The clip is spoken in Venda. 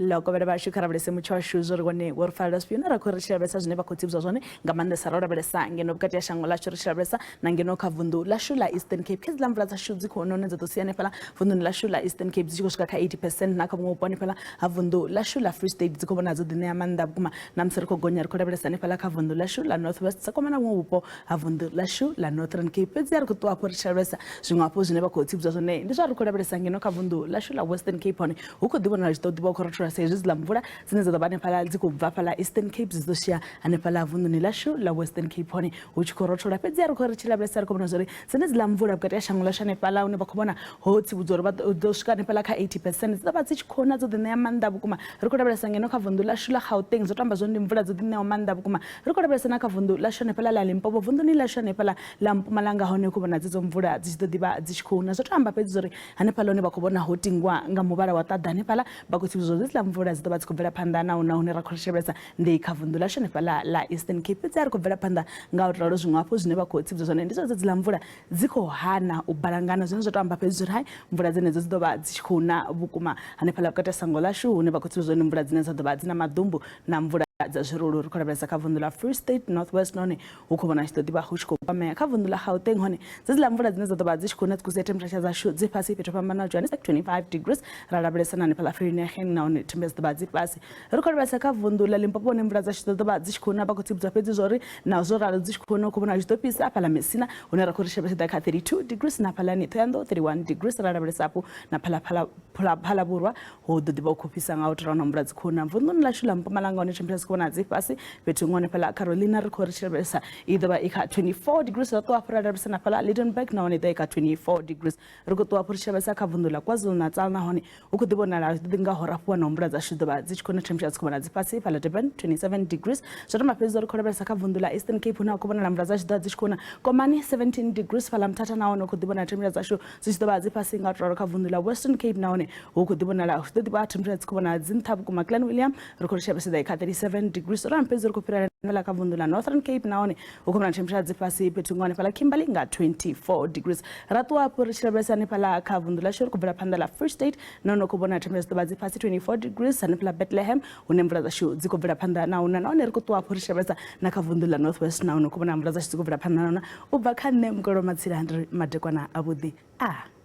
Ḽo vhashu kha lavhelese mutsho washu zwo ri wone wo ri farela zwifhio na ra khou ri tshi lavhelesa zwine vha khou tsivhudzwa zwone nga maanḓesa ro lavhelesa ngeno vhukati ha shango ḽashu ri tshi lavhelesa na ngeno kha vunḓu ḽashu ḽa Eastern Cape. Kha hedziḽa mvula dzashu dzi khou none dza ḓo sia hanefhaḽa vunḓuni ḽashu ḽa Eastern Cape dzi tshi khou swika kha 80 percent na kha vhuṅwe vhupo hanefhaḽa ha vunḓu ḽashu ḽa Free State dzi khou vhona dzo ḓi ṋea maanḓa vhukuma na musi ri khou gonya ri khou lavhelesa hanefhaḽa kha vunḓu ḽashu ḽa North West sa kwama na vhuṅwe vhupo ha vunḓu ḽashu ḽa Northern Cape. Fhedzi a ri khou ṱuwa hafho ri tshi lavhelesa zwiṅwe hafhu zwine vha khou tsivhudzwa zwone ndi zwa ri khou lavhelesa ngeno kha vunḓu ḽashu ḽa Western Cape hone hu khou ḓi vhonala tshi ḓo ḓivha khou rothola sa izwi dziḽa mvula dzine dza ḓo vha hanefhaḽa dzi khou bva fhaḽa Eastern Cape dzi ḓo shia hanefhaḽa vunḓuni ḽashu ḽa Western Cape hone hu tshi khou rothola. Fhedzi a ri khou ri tshi lavhelesa ri khou vhona zwori dzenedziḽa mvula vhukati ha shango ḽashu hanefhaḽa hune vha khou vhona ho tsivhudzwa uri vha ḓo swika hanefhaḽa kha 80 percent dzi ḓo vha dzi tshi khou na dzo ḓi ṋea maanḓa vhukuma. Ri khou lavhelesa ngeno kha vunḓu ḽashu ḽa Gauteng zwo tamba zwone ndi mvula dzo ḓi ṋeaho maanḓa vhukuma. Ri khou lavhelesa na kha vunḓu ḽashu hanefhaḽa ḽa Limpopo vunḓuni ḽashu hanefhaḽa ḽa Mpumalanga hone hu khou vhona dzedzo mvula dzi tshi ḓo ḓivha dzi tshi khou na. Zwo to amba fhedzi zwori hanefhaḽa hune vha khou vhona ho tingwa nga muvhala wa ṱaḓa hanefhaḽa vha khou tsivhudzwa zwa hedziḽa mvula dzi ḓo vha dzi khou bvela phanḓa na huna hune ra khou lavhelesa ndi kha vunḓu ḽashu hanefhaḽa ḽa Eastern Cape. Fhedzi a ri khou bvela phanḓa nga u ralo zwiṅwe hafhu zwine vha khou tsivhudzwa zwone ndi zwa dzedziḽa mvula dzi khou hana u balangana zwine zwa to amba fhedzi uri hai mvula dzenedzo dzi ḓo vha dzi tshi khou na vhukuma hanefhaḽa vhukati ha sango ḽashu hune vha khou tsivhudzwa zwone mvula dzine dza ḓo vha dzi na maḓumbu na mvula dza zwirulu. Ri khou lavhelesa kha vunḓu ḽa Free State, North West nahone hu khou vhona tshi ḓo ḓivha hu tshi khou kwamea kha vunḓu ḽa Gauteng hone dzedziḽa mvula dzine dza ḓo vha dzi tshi khou na dzi khou sia temperature dzashu dzi fhasi fhethu ho fhambanaho Johannesburg 25 degrees ra lavhelesa na hanefhaḽa Vereeniging nahone temperature dzi ḓo vha dzi fhasi. Ri khou lavhelesa kha vunḓu ḽa Limpopo hune mvula dzashu dza ḓo vha dzi tshi khou na vha khou tsivhudzwa fhedzi zwa uri naho zwo ralo dzi tshi khou na hu khou vhonala tshi ḓo fhisa hafhaḽa Messina hune ra khou ri shavha tshi ḓa kha 32 degrees na hafhaḽani Thohoyandou 31 degrees ra lavhelesa hafhu na Phalaphala Vhurwa hu ḓo ḓi vha hu khou fhisa nga u tou ralo na mvula dzi khou na. Vunḓuni ḽashu ḽa Mpumalanga hone temperature dzi khou vhonala dzi fhasi fhethu huṅwe hanefhaḽa Carolina ri khou ri tshi lavhelesa i ḓo vha i kha 24 degrees ra ṱuwa hafhu ra lavhelesa na fhaḽa Lydenburg nahone i ḓo i kha 24 degrees. Ri khou ṱuwa hafhu ri tshi lavhelesa kha vunḓu ḽa KwaZulu-Natal nahone hu khou ḓi vhonala zwi ḓi nga ho rafhiwa na mvula dzashu ḓo vha dzi tshi khou na temperature dzi khou vhona dzi fhasi fhaḽa Durban 27 degrees. Zwo to mafhedza ri khou lavhelesa kha vunḓu ḽa Eastern Cape hune ha khou vhonala mvula dzashu ḓo vha dzi tshi khou na Komani 17 degrees fhaḽa Mthatha nahone hu khou ḓi vhonala temperature dzashu dzi tshi ḓo vha dzi fhasi nga u ralo kha vunḓu ḽa Western Cape nahone hu khou ḓi vhonala hu ḓo ḓi vha temperature dzi khou vhonala dzi nṱha vhukuma Glen William ri khou ri shavhesa kha 37 degrees. Ro fhedzi ri khou fhirela ḽa kha vunḓu ḽa Northern Cape nahone hu khou vhonala temperature dzi fhasi fhethu nga hanefhaḽa Kimberley nga 24 degrees. Ra ṱuwa hafhu ri tshi lavhelesa hanefhaḽa kha vunḓu ḽashu ri khou bvela phanḓa ḽa Free State nahone hu khou vhona temperature dzi ḓo vha dzi fhasi 24 degrees hanefhaḽa Bethlehem hune mvula dzashu dzi khou bvela phanḓa na huna nahone ri khou ṱuwa hafhu ri tshi lavhelesa na kha vunḓu ḽa North West nahone hu khou vhona mvula dzashu dzi khou bvela phanḓa na huna. U bva kha nṋe Mukolo Matsila ndi ri madekwana avhuḓi a.